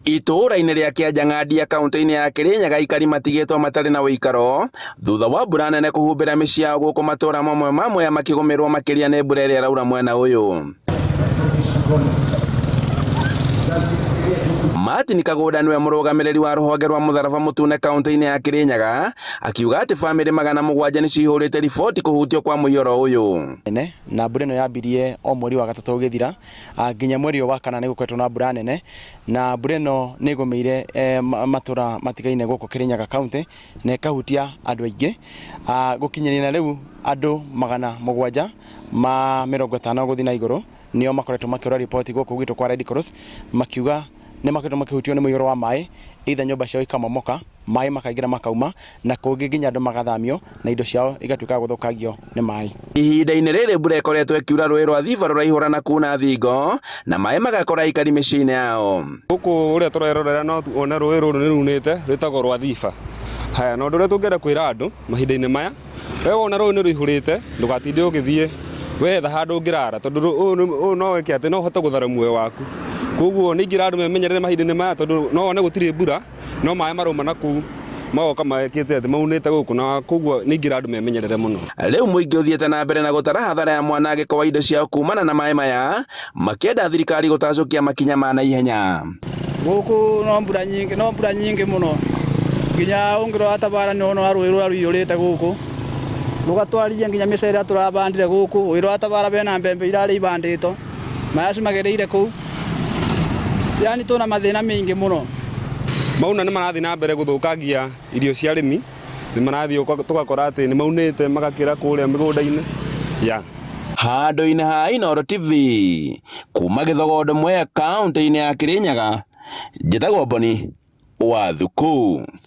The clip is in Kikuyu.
Itũũra-inĩ rĩa Kĩanjang'andia kaunti-inĩ ya Kĩrĩnyaga aikari matigĩtwo matarĩ na ũikaro thutha wa mbura nene kũhumbĩra mĩciĩ yao gũkũ matũũra mamwe ma Mwea makĩgũmĩrwo makĩria nĩ mbura ĩrĩa ĩraura mwena ũyũ. Martin Kagũnda nĩwe mũrũgamĩrĩri wa rũhonge rwa mũtharaba mũtune kaunti-inĩ ya Kĩrĩnyaga akiuga atĩ famĩlĩ 700 nĩcio ihũrĩte riboti kũhutio kwa mũiyũro ũyũ. Nene na mbura ĩno yambirie o mweri wa gatatũ ũgĩthira nginya mweri ũyũ wa kana nĩ gũkoretwo na mbura nene na mbura ĩno nĩ ĩgũmĩire matũra matigaine gũkũ Kĩrĩnyaga county na ĩkahutia andũ aingĩ. Gũkinyĩria na rĩu andũ 750 gũthiĩ na igũrũ nĩo makoretwo makĩhũra riboti gũkũ gwitũ kwa Red Cross makiuga nĩ makoretwo makĩhutio nĩ mũiyũro wa maĩ, either nyũmba ciao ikamomoka, maĩ makaingĩra makauma, na kũngĩ nginya andũ magathamio na indo ciao igatuĩka gũthũkangio nĩ maĩ. Ihinda-inĩ rĩrĩ mbura ĩkoretwo ĩkiura rũĩ rwa Thiba rũraihũra na kuna thingo na maĩ magakora aikari mĩciĩ-inĩ yao. Gũkũ ũrĩa tũrerorera no tuone rũĩ rũrũ nĩ runĩte rwĩtagwo rwa Thiba. Haya, na ũndũ ũrĩa tũngĩenda kwĩra andũ mahinda-inĩ maya, we wona rũĩ nĩ rũihũrĩte ndũgatinde ũgĩthiĩ wetha handũ ũngĩrara tondũ ũũ no wĩke atĩ no ũhote gũthara muoyo waku. Koguo nĩ ingĩra andũ memenyerere mahinda-inĩ maya tondũ no wone gũtirĩ mbura no maĩ marauma na kũu magoka mekĩte atĩ maunĩte gũkũ na koguo nĩ ingĩra andũ memenyerere mũno. Rĩu mũingĩ ũthiĩte na mbere na gũtara hathara ya mwanangĩko wa indo ciao kumana na maĩ maya makĩenda thirikari gũtacũkia makinya ma naihenya. Gũkũ no mbura nyingĩ, no mbura nyingĩ mũno nginya ũngĩrora ta bara nĩ ũrona rũĩ rũrĩa rũiyũrĩte gũkũ rũgatwarithia nginya mĩcere ĩrĩa tũrabandire gũkũ. Ũngĩrora ta bara bena mbembe irarĩ ibandĩtwo maĩ acio magereire kũu, yani twĩna mathĩna maingĩ mũno. Mauna nĩ marathiĩ na mbere gũthũkangia irio cia arĩmi, nĩ marathiĩ tũgakora atĩ nĩ maunĩte magakĩra kũrĩa mĩgũnda-inĩ ya Handũ-inĩ ha Inooro TV kuma Gĩthogondo Mwea kaunti-inĩ ya Kĩrĩnyaga, njĩtagwo Boni wa Thuku.